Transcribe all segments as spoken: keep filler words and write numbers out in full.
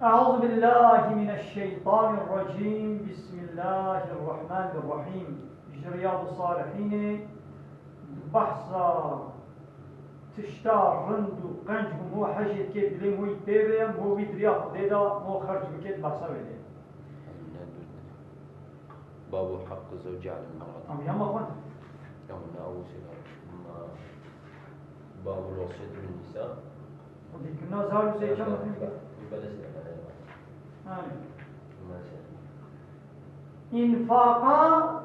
أعوذ بالله من الشيطان الرجيم. بسم الله الرحمن الرحيم. Ji Riyad-ı Salihînê behsa tişta rind û qenc bû, mo hecê dikê dilê mo yî pê ve, mo wî di riya Xwedê da, mo xerc bikê, di behsa wê de. Babu haqqı zewci alel mer'ati. Em ya ma xwend. Ya min ne ew sê ma Babu losiyet bin nisa. Xwedî kirina zar û zê çend mexîm. Belesine. Înfaqa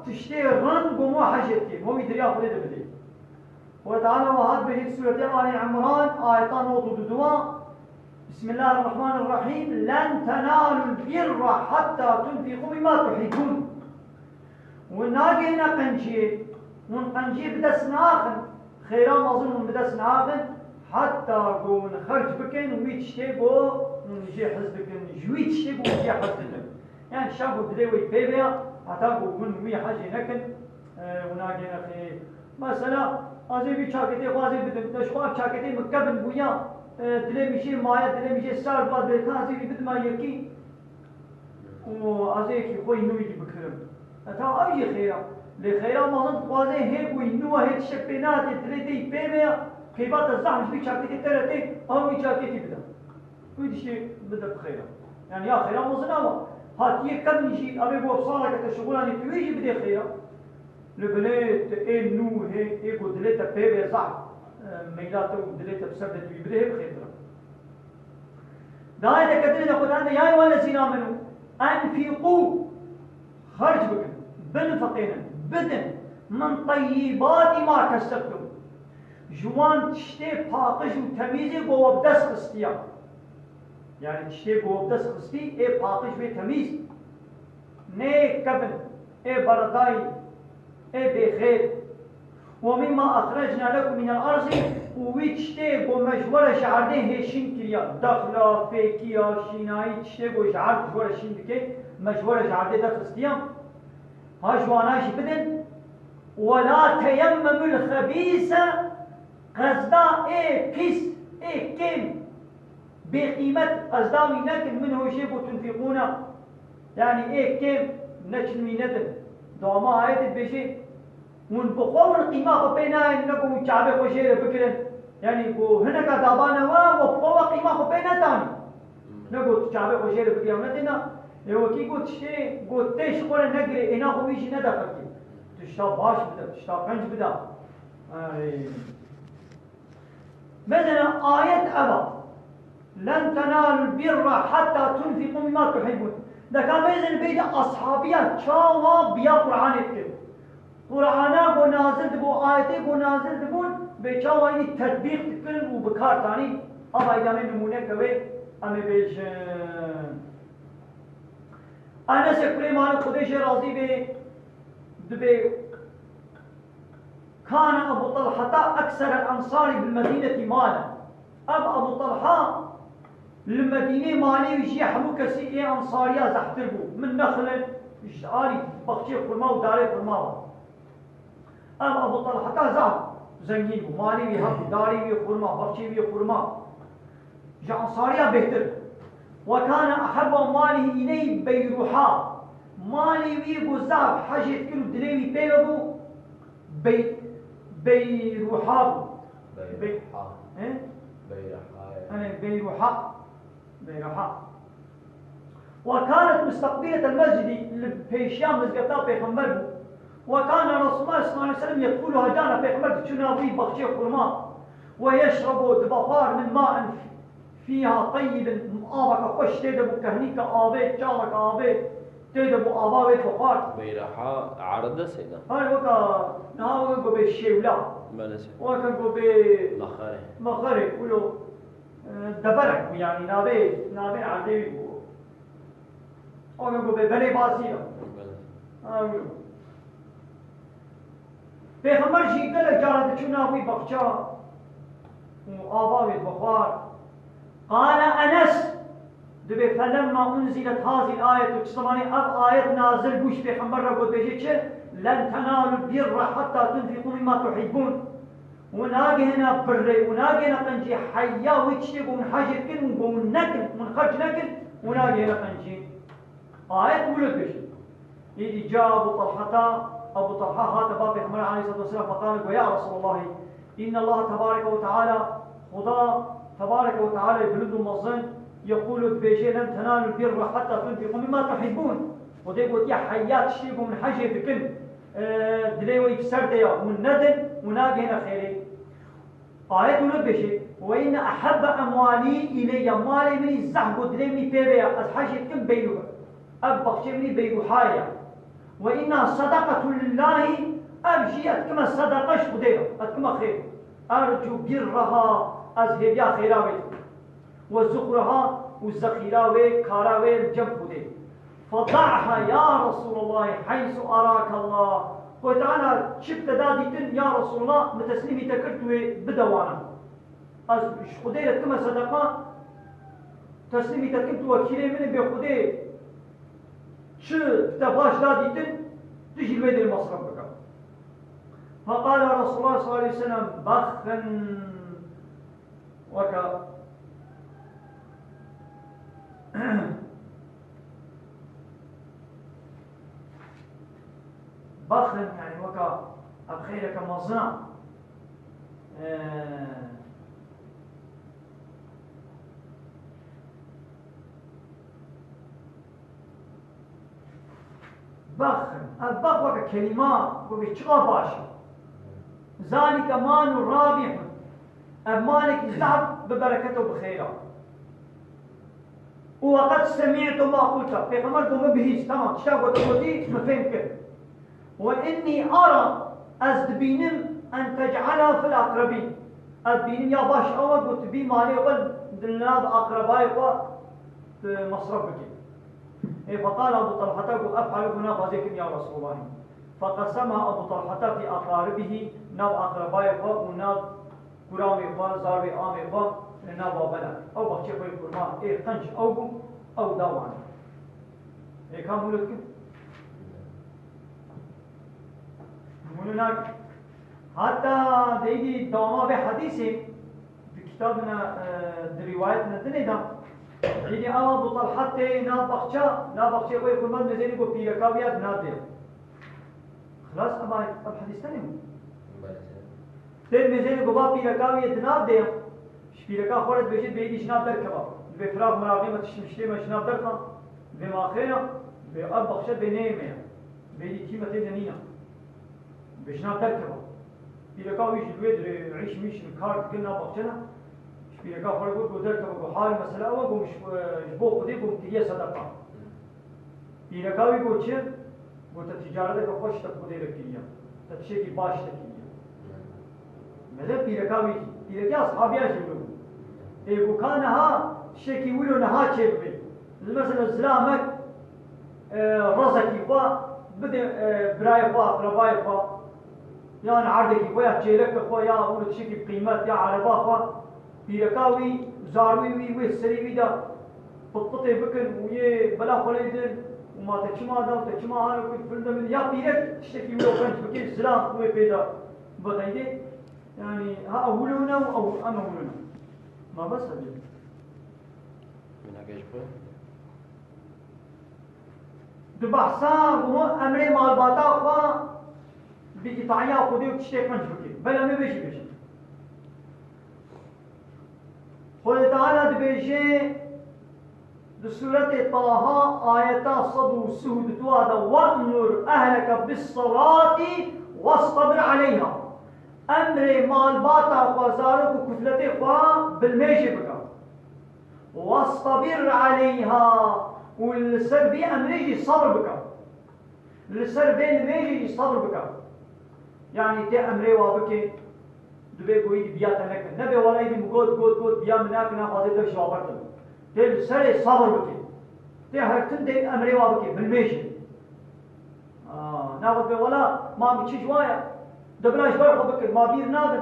tiştê rind bû, mo hecê dikê, mo wî di riya Xwedê de bidê. Xwedê Teala wiha dibêje, Sûretê Alî Imran, ayeta nod û duduwa, Bismillahirrahmanirrahîm, "Len tenalul birra hatta tunfiqu mimma tuhibbûn." Hûn nagihîne qenciyê, hûn qenciyê bi dest naxin, xêra mezin hûn bi dest naxin, heta ku hûn xerc bikin wî tiştê ku hûn jê hez dikin, ji wî tiştê ku hûn jê hez dikin. Yani tişta ku dilê wê pê ve ya, heta ku hûn wî hecê nekin, e, hûn nagihîne xêrê. Mesela, ez ê vî çaketê xwe ez ê bidim, te ji xwe ev çaketê min kevin bûya, e, dilê min jê maye, dilê min jê sar bû, ez bê ka ez ê vî bidima yekî. û ez ê yekî xwe yî nû yî bikirim. E, tamam, ew jî xêr e. Lê xêra mezin dixwaze hê ku yî nû e, hê tiştek pê nehatê, dilê te yî pê ve ya, qeyba te zehf ji vî çaketê te re tê, ew wî çaketî bide. Wî tiştê bide bi xêra. Yani ya xêra mezin ama hatiye kevin jî, ev ê bo saleke te şixulanî tu wê jî bidê xêra. Li bilê tu ê nû hê, ê ku dilê te pê ve zehf, e, meyla te û dilê te bi ser de tu yî bidê hê bi xêrtir e. Di ayeteke din de Xwedê dibêje, "Ya eyyuhellezîne amenû, enfîqû", xerc bikin, binfiqînin, bidin, "min teyyîbâtî mâ kessebtum", ji wan tiştê paqij û temîzê ku we bi dest xistiye. Yani tiştê ku we bi dest xistî, ê paqij wê temîz. Nê kevin, ê beredayî, ê bêxêr. "Ve mimma ahrecna lekum minel arzi", û wî tiştê ku me ji we re ji erdê hêşîn kiriya, dexla, fêkiya, şînayî, tiştê ku ji erd ji we re şîn dike, me ji we re ji erdê derxistiya. Ha ji wana jî bidin. "Ve la teyemmemul xebîse", qezda ê pîs, ê kêm, bêqîmet qezda wî nekin, "minhu", ji bo "tunfiqûne". Yani ê kêm neçin wî nedin. Dewama ayetê dibêje, hûn bi xwe hûn qîma xwe pê nayên, ne ku hûn çavê xwe jê re bigirin. Yani ku hineka dabane we, we bi xwe we qîma xwe pê nedanî. Ne ku tu çavê xwe jê re bigire, ne têna. Ê wekî got tiştê, got tê ji xwe re negirê, êna xwe wî jî nede xelkê. Tişta baş bide, tişta qenc bide. Ay. Mesela ayet ev a. "Len tenalul birra hatta tunfiqu mimma tuhibbun." Deka bêzin bêde ashabiya çawa biya Qur'anê dikir. Qur'ana ku nazil dibû, ayetê ku nazil dibûn, bê çawa înî tetbîq dikirin û bi kar tanî. Ava îdamê nimûneke wê em ê bêjin. Enesê kurê Malik, Xwedê jê razî bê, dibê, "Kane Ebu Talhata ekserel ensari bil Medînetî malen." Ev Ebu Talha li Medînê malê wî ji hemû kesî ê ensariya zehftir bû. Min nexlin ji alî baxçê xurma û darê xurma ve. Ev Ebu Talhata zaf zengîn bû. Malê wî hebû, darê wî xurma, baxçê wî xurma. Ji ensariya bêhtir. "Ve kane ehebba malihî îleyhî Beyruha." Malê wî ku zaf hecê dikir û dilê wî pê ve bû, Bey-, Beyruha bû. Bey-, Beyruha. He? Beyruha, ya. He, Beyruha. Beyruha. "Ve kanet musteqbiletel mescidi", li pêşiya mizgefta Pêxember bû. "Ve kane Resulullah sallallahu aleyhi ve sellem yedhuluha", carna Pêxember diçû nav wî baxçê xurma. "Ve yeşrebu", dibexwar, "min ma'in fîha teyyibin", avaka xweş tê de bû, kehnîka avê, çavaka avê tê de bû, ava wê dibexwar. Beyraha erde seyda. Hayır, weka, niha weka ku bê şêwla. Belê seyda. Weka ku bê mexerê. Mexerê, wilo, e, deverek bû, yani navê, navê erdê wî bû. Weka ku bê belê bazî ya. Belê. Ha, wilo. Pêxember jî gelek cara diçû nav wî baxça û ava wê dibexwar. Qale Enes, dibê, "Felemma unzilet hazil ayetu", çi zemanê ev ayet nazil bû ji Pêxember re got, bêje çi? "Len tenalul birra hatta tunfiqu mimma tuhibbun." Hûn nagihêne birrê, hûn nagihêne qencî heya wê tiştê ku hûn hecê dikin û ku hûn nekin, hûn xerc nekin, Û nagihîne qencî. Ayet wilo dibêje. Îdî ca Ebu Talhata, Ebu Talha hate ba Pêxember aleyhissalatu vesselam, feqale, got, ya Resulallah, inna Allah tebareke ve teala, Xuda tebareke ve teala bilind û mezin, yekulu dibêje, len tenalul birra hatta tunfiqu mimma tuhibbun. Xwedê gotiye, heya tiştê ku min hejê dikin, e, dilê we yekser de ya, hûn nedin û nagihîne xêrê. Ayet wilo dibêje, "Ve inne ehabbe emwalî ileyye", malê min î zehf got dilê min î pê ve ye, ez hecê dikim Beyruh. Ev baxçê min î Beyruha ye. "Ve inne sedaqetun lillahi", ev jî ez dikime sedeqa ji Xwedê re, ez dikime xêr. "Ercu birraha", ez hêviya xêra wê dikim. "Ve zuxraha", û zexîra wê, kara wê li cem Xwedê. "Feda'ha ya Resulallah heysu arakallah." Got, "Ana çi bi te da dîtin ya Resulallah, min teslîmî te kir, tu wê bide wana. Ez ji Xwedê re dikime sedeqa, teslîmî te dikim, tu wekîlê min î, bê Xwedê çi bi te baş da dîtin, tu jî li wê derê mesref bike." Feqala Resulullah sallallahu aleyhi ve sellem, "Baxin." Weke baxin, yani weke ev xeyreke mezin e. Ee, Baxin, ev bax weke kelîma, ku bê çiqa baş e. Zalike malun rabihun. Ev malekî zehf bi bereket û bi xêr e. Û weqed semi'tu ma qulta. Pêxember got, min bihîst, tamam, tişta ku tu gotî, min fêm kir. Ve innî ara, ez dibînim, en tec'ela fil aqrebîn. Ez dibînim ya baş ew e ku tu bî malê xwe di nav aqrebayê xwe tu mesref bikî. Ê feqala Ebu Talhata ku ef'alu, ku naxwazê kim ya Resulallahî. Feqesema Ebu Talhata fî aqaribihî, nav aqrebayê xwe û nav kuramê xwe, zarwê amê xwe li nava bela. Ew baxçê xwe yê xurma ê qenc ew bû, ew da wan. Ê kam wilo dikin? Wilo nakin. Heta deydî dama vê hedîsê di kitabina, e, di rîwayetine dinê de, îdî ewa Ebu Talha tê nav baxça, nav baxçê xwe yê xurma, mezênî got pîreka wî ya di nav de. Xilas, ema ev hedîs tenê bû. Tê mezênê ku ba pîreka wî yê di nav de ye. Ji pîreka xwe re dibêje, dibê êdî ji nav derkeva. Dibê firax miraqê me, tişt miştê me ji nav derxa. Dibê ma xêr e, dibê ev baxçe dibê neyê me ye. Dibê êdî kî me tê de nîne. Dibê ji nav derkeva. Pîreka wî jî li wê dirê îş mîş li kar dikin nav baxçe de. Ji pîreka xwe re got, got derkeve, got hal mesele ew e, got ji, ji bo Xwedê got kiriye sedeqa. Pîreka wî got çi? Got, te tîcareteke xweş te Xwedê re kiriye. Te tiştekî baş te kiriye. Mele pîreka wî, pîrekî eshabiya jî wilo bû. Ê, got ka niha tiştekî wilo niha çêbibe. Li mesela zilamek, e, rezekî xwe bide, e, birayê xwe, aqrebayê xwe. Yan erdekî xwe ya çêleke xwe ya wilo tiştekî bi qîmet ya ereba xwe. Pîreka wî, zarwî wî, wê serê wî de pitpitê bikin û yê bela xwe lê din û ma te çima da û te çima halo kir, fil de min ya pîrek tiştekî wilo qenc bike, zilam wê pê de bixeydê. Yani ha ew wilo ne û ew, em ew wilo ne. Ma bes e bê. Min heke ji xwe. Di behsa ku emrê malbata xwe bi îtaiya Xwedê û tiştê qenc bike. Bela me bêjî bêjin. Xwedê Teala dibêje di Sûretê Taha ayeta sed û sî û du de, "We'mur ehleke bis-selati wastabir aleyha." Emrê malbata xwe, zarok û kufletê xwe bilmêjê bike. "Wastabir aleyha", û li ser vî emrê jî sebr bike. Li ser vê nimêjê jî sebr bike. Yanî tê emrê wa bike, dibê ku êdî biya te neke. Nebe wela êdî min got, got, got, biya min nake, naxwaze dev ji wa berdim. Tê li serê sebr bike. Tê her tim tê emrê wa bike, bilmêje. Aa, naxwaze be wela ma min çi ji wa ye. De bila ji ber xwe bike, ma bîr nadin.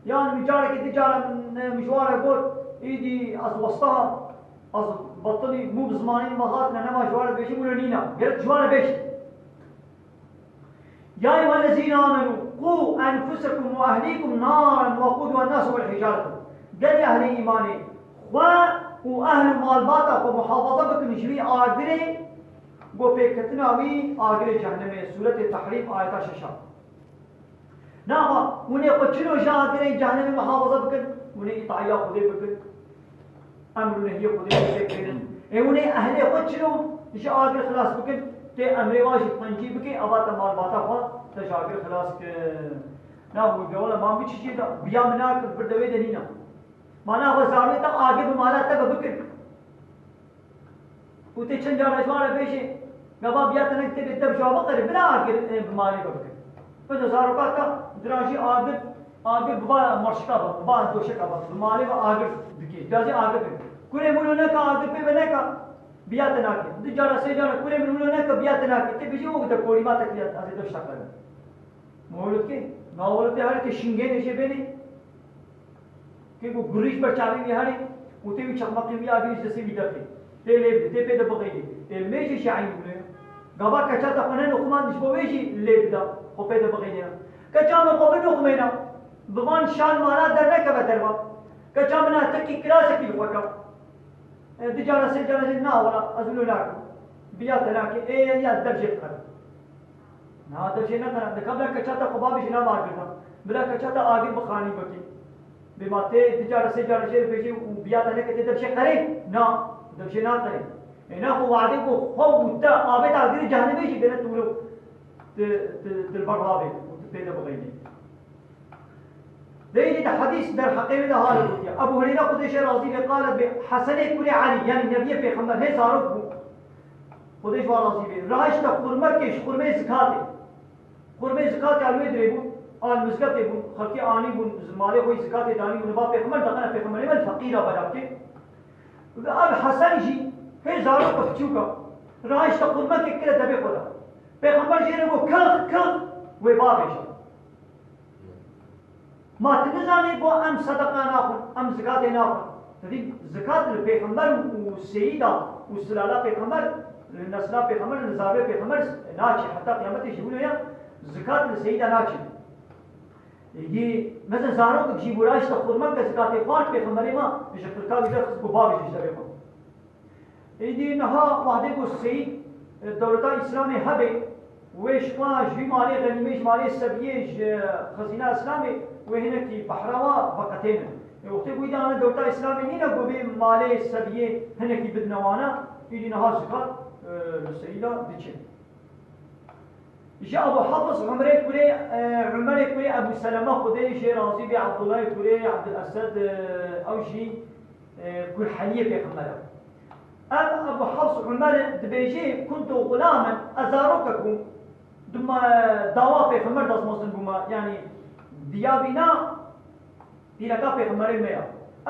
Yan min carekê di cara min, min ji wa re got, êdî ez westa, ez betilî, mû bi zimanê me hatine, nema ji wa re dibêjim, wilo nîne. Gerek ji wa re bêjî. Ya eyyuhellezîne âmenû, qû enfusekum ve ehlîkum nâren veqûduhen nâsu vel hicâretu. Gelî ehlê îmanê, xwe û ehl û malbata xwe muhafaza bikin ji wî agirê, go pêketina wî agirê cehnemê, Sûretê Tehrîm, ayeta şeş a. Nava hûnê xwe çilo ji agirê cehnemê muhafaza bikin, hûnê îtaiya Xwedê bikin, emr û nehiyê Xwedê pêk bênin. Ê hûnê ehlê xwe çilo ji agir xilas bikin, tê emrê wan jî pencî bikê, ava te malbata xwe te ji agir xilas kir. Na hûn de wela man biçî jê de, biya min nakin, vir de wê de nîna. Mana xwe zarokê te agir bi mala te ve bikin. Û tê çend cara ji wan re bêjê, gava biya te neke tê bê dev ji wan biqerê, bila agir, e, bi malê ve bikin. Bide zaroka te, dira jî agir, agir bi va marşika ve, bi va doşeka ve, bi malê ve agir dikê. Dira jî agir dikê. Kurê min wilo neke, agir pê ve neke, biya te nake. Du cara, sê cara kurê min wilo neke, biya te nake. Tê bêjê wek de korîma te kiriye, ez ê dev şta qerim. Mewlid kê? Mewlid tê herê tê şingênê jê bênê. Kê ku gurîş ber çavê wî herê û tê wî çaqmaqê wî agirî ji destê wî derxê. Tê lê bidê, tê pê de bixeynê. Ê lê jî şaîn bûne. Gava keça te xwe nenoximan ji bo wê jî lê bida. Xwe pê de bixeynê. Keça min xwe binoximêna. Bi van şal mala dernekeve derva. Keça min a tirkî kirasekî li xwe ka. E, du cara, sê cara jî na wela, ez wilo nakim. Biya te nake, ê, ya dev jê qere. Na, dev jê neqere. Dika bila keça te xwe babê jî nava agir de. Bila keça te agir bi xanî bikî. Bê ma tê du cara, sê cara jê bêjî û biya te neke tê dev jê qerê? Na, dev jê naqerê. Ê, na xwe wadê ku xwe û te avêt agirê cehennemê jî gere tu wilo tu, tu, tu li ber rabê û tu pê de bixeynî. Leyli de hadîs derheqê wê de hale gotiye. Ebu Hureyre Xwedê jê razî bê qalet bê Hesenê kurê Elî, yanî Nebiyê Pêxember, hê zarok bû. Xwedê ji wan razî bê. Rahişte xurmekê ji xurmê zikatê. Xurmê zikatê a li wê dirê bûn, a li mizgetê bûn, xelkê anî bûn, ji malê xwe yî zikatê danî bûn, ba Pêxember daqene Pêxemberê me li feqîra bela bikê. Ve ev Hesen jî hê zaroka piçûka. Rahişte xurmekê kire devê xwe de. Pêxember jê re got, kix, kix, wê bavêje. Ma tu nizanî ku em sedeqa naxwin, em zikatê naxwin. Tevî zikat li pêxember û seyîda û silala pêxember, li nesla pêxember, li zarê pêxember naçê, heta qiyametê jî wilo ye, zikat li seyîda naçê. Êdî, mesela zarok jî bûra işte xurmeke zikatê xwar pêxemberê ma, ji qirka wî derxist ku bavêje ji devê xwe. Êdî niha wahdê ku Seyîd, e, dewleta Îslamê hebe, wê ji xwe ji vî malê xenîmê, ji malê sebiyê, ji xezîna Îslamê wê hinekî behra wa veqetêne. Ê wextê ku îdî ana dewleta Îslamê nîne ku vê malê sebiyê hinekî bidine wana, êdî niha zikat, e, li Seyîda diçe. Ji Ebu Hafs Umerê kurê, e, Umerê kurê Ebu Seleme, Xwedê jê razî bê, Abdullahê kurê Abdul Esed, e, ew jî, e, kurheliyê pêxember e. Ev Ebu Hafs Umer dibêjê, kuntu gulamen, ez zarokek bûm, dima dawa pêxember destmezin bûma, yanî diya vîna, Pîreka Pêxemberê me ya.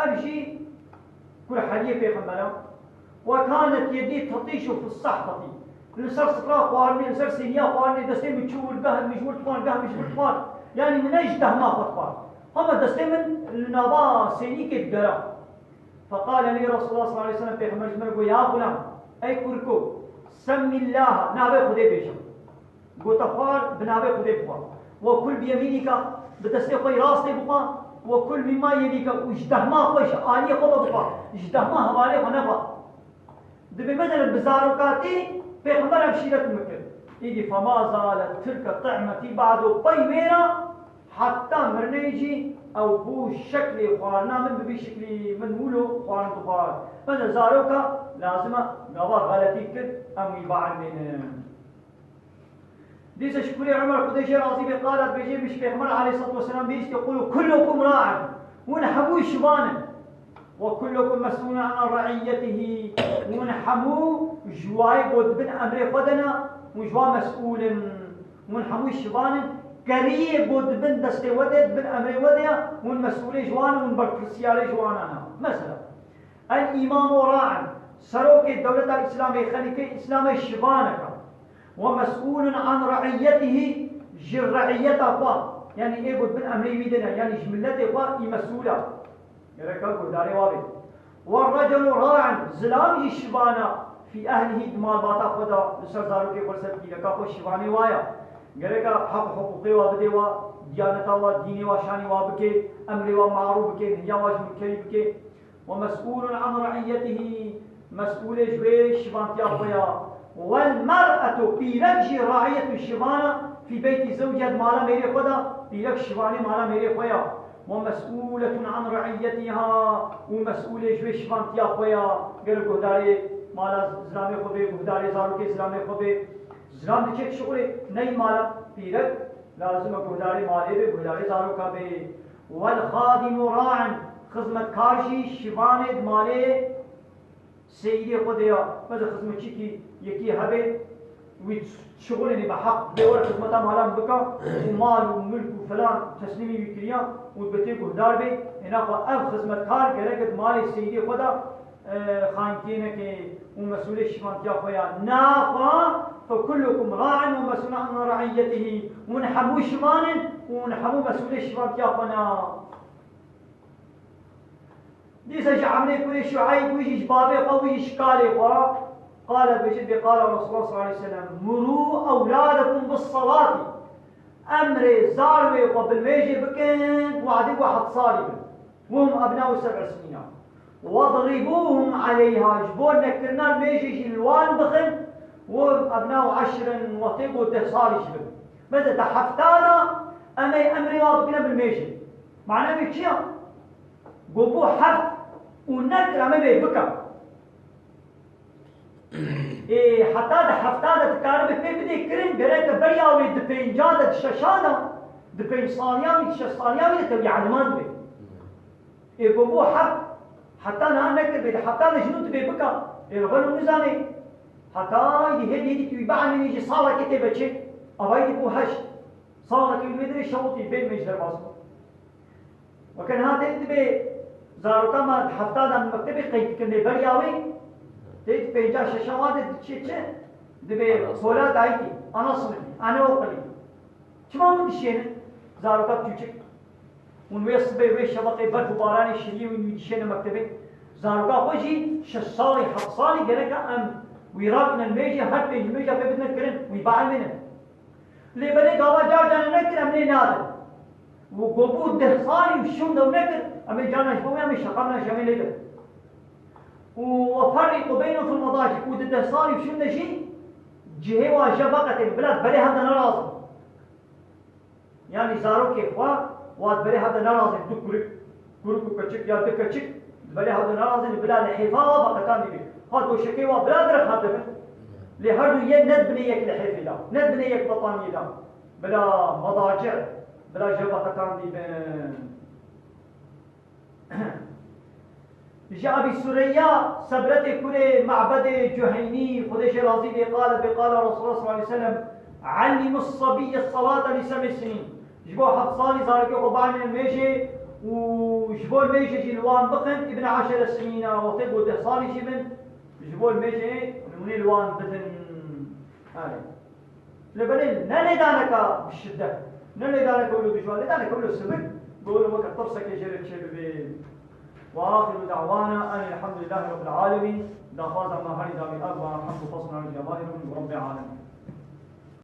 Ev jî kurheliyê Pêxember e. Ve kanet yedî tetîşu fis sehfetî. Li ser sifra xwarinê, li ser sêniya xwarinê destê min çû wir, geh min ji wir dixwar, geh min ji vir dixwar. Yanî min ne ji dehma xwe dixwar. Hema destê min li nava sênîkê digera. Feqale lî Resulullah sallallahu aleyhi ve sellem, Pêxember ji min re got, ya xulam, ey kurko, semmîllaha, navê Xwedê bêje. Gote xwar, bi navê Xwedê bixwar. Ve kul bi yemînîka, bi destê xwe yê rastê bixwar. Ve kul mîma yelîka, û ji dehma xwe, ji aliyê xwe ve bixwar. Ji dehma hevalê xwe nexwar. Dibê, mesela, bi zarokatî Pêxember ev şîret min kir. Îdî fema zalet tilke ti'metî ba'du, pey wê re heta mirinê jî ew bû şeklê xwarina min, bi vî şeklî min wilo xwarin dixwar. Mesela, zaroka lazim e gava xeletî kir, em wî bielmênin. Dîsa ji kurê Umer, Xwedê jê razî bê, qalet, bêjê, min ji Pêxember aleyhissalatu vesselam bihîst, yekulu, kullukum ra'in. Hûn hemû şivan in. Ve kullukum mes'ulun an re'iyyetihi. Hûn hemû ji wayê ku di bin emrê xwe de ne, hûn ji wan mes'ûl in. Hûn hemû şivan in. Keriyê ku di bin destê we de, di bin emrê we de ye, hûn mes'ûlê ji wan in, hûn berpirsiyarê ji wan ne. Mesela, El-Îmamu Ra'in, serokê dewleta Îslamê, xelîfê Îslamê şivanek e. Ve mes'ûlun an re'iyyetihî, ji re'iyyeta xwe, yanî ê ku bin emrê wî de ne, yanî ji miletê xwe î mes'ûl e. Gereka guhdarê wa bê. Ve reculu ra'in, zilam jî şivan e, fî ehlihî, di malbata xwe de, li ser zarokê xwe, li ser pîreka xwe şivanê wa ye. Gereka heq û hiqûqê wa bidê wa, diyaneta wa, dînê wa, şanê wa bike, emrê wa marû bike, nehya wa ji munkerî bike. ومسؤول عن رعيته, mesûlê ji wê şivantiya xwe ya. والمرأة, pîrek jî, رعية, şivana, في بيت زوجها, di mala mêrê xwe de, pîrek şivanê mala mêrê xwe ya. ومسؤولة عن رعيتها, û mesûlê ji wê şivantiya xwe ya. Gere guhdarê mala zilamê xwe bê, guhdarê zarokê zilamê xwe bê. Zilam diçe şixulê ney mala, pîrek lazim e guhdarê malê bê, guhdarê zaroka bê. والخادم راع, xizmetkar jî şivanê di malê seyîdê xwe de ya. Mesela xizmetçîkî yekî hebe, wî şixulê nê be heq bê were xizmeta malan bika, û mal û milk û filan teslîmî wî kiriya û dibê tê guhdar bê, êna xwe ev xizmetkar gerek e di malê seyîdê xwe de, e, xayintiyê neke û mesûlê şivantiya xwe ya. Na xwe, فكلكم راع ومسؤول عن رعيته, hûn hemû şivan in û hûn hemû mesûlê şivantiya xwe ne. Dîsa ji Emrê kurê Şueyb, wî jî ji bavê xwe, wî jî ji kalê xwe. قال, dibêje, dibê, قال رسول الله صلى الله عليه وسلم: مروا أولادكم بالصلاة. Emrê zarwê xwe bi nimêjê bikin, wadî ku heft salî bin. وهم أبناء سبع سنين. واضربوهم عليها, ji bo nekirina nimêjê jî li wan bixin, وهم أبناء عشر, wextê ku deh salî jî bin. Mesela di hefta de em ê emrê wan bikine bi nimêjê. Mana wê çi ya? Go bû heft û nekir, em ê bê bike. Ê, heta di hefta de dikaribe pê bidê kirin, gereke beriya wê di pênca de, di şeşa de, di pênc saliya wî, di şeş saliya wî de tevî eliman dibe. Ê, go bû heft, heta niha nekir bê, di hefta de ji nû dibê bike. Ê, li xwe nû nizanê. Heta êdî hêdî hêdî tu wî bielmînî jî salekê tê be çi? Ava êdî bû heşt. Salekê wî wê dirê şewitî bê nimêj derbas bû. Weke niha tê dibê zaroka me di hefta de mektebê qeyd dikin lê beriya wê tê di pênca şeşa wa de diçê çi? Dibê pola dayikê, ana sinifî, anaokulî. Çima hûn dişênin? Zaroka çûçik. Hûn wê sibê, wê şeveqê berf û baranê şiriyê wî wî dişêne mektebê. Zaroka xwe jî şeş salî, heft salî gereka em wî rakine nimêjê, her pênc nimêja pê bidine kirin, wî bielmînin. Lê belê gava car carê nekir, em lê nadin. Û go bû deh salî û şûnde û nekir, em ê carna ji bo wê em ê şeqamna ji em ê lê din. Û وفرقوا بينهم في المضاجع, û di deh salî û şûnde jî cihê wan ji hev veqetên, bila di berê hev de nerazin. Yanî zarokê xwe wa di berê hev de nerazin, du kurik, kurik û keçik ya du keçik di berê hev de nerazin, bila lihêfa wa veqetandî bê. Ha doşekê wa bila dirêj hev de bin. Lê her du yek ne di binê yek lihêfê de, ne di binê yek betaniyê de. Bila medaci, bila ji veqetandî bin. Ji Ebî Sureyya Sebretê kurê Ma'bedê Cuheynî, Xwedê jê razî bê, qale bê, qale Resulullah sallallahu aleyhi ve sellem: "Allimus sabiyye salate li seb'i sinin." Ji bo heft salî zarokê xwe bielmînin mêjê û ji bo mêjê jî li wan bixin, ibne aşere sinîna, wextê ku deh salî jî bin, ji bo mêjê nimûnê li wan bidin. Erê. Lê belê ne lêdaneka bi şiddet, ne lêdaneka wilo dijwar, lêdaneka wilo sivik, ku wilo weke tirsekê jê re çêbibe. وآخر دعوانا أن الحمد لله رب العالمين. Daxwaza me herî dawî ev ba, hemd û xwestina ji Allahê re bin, Rabbê Alemîn.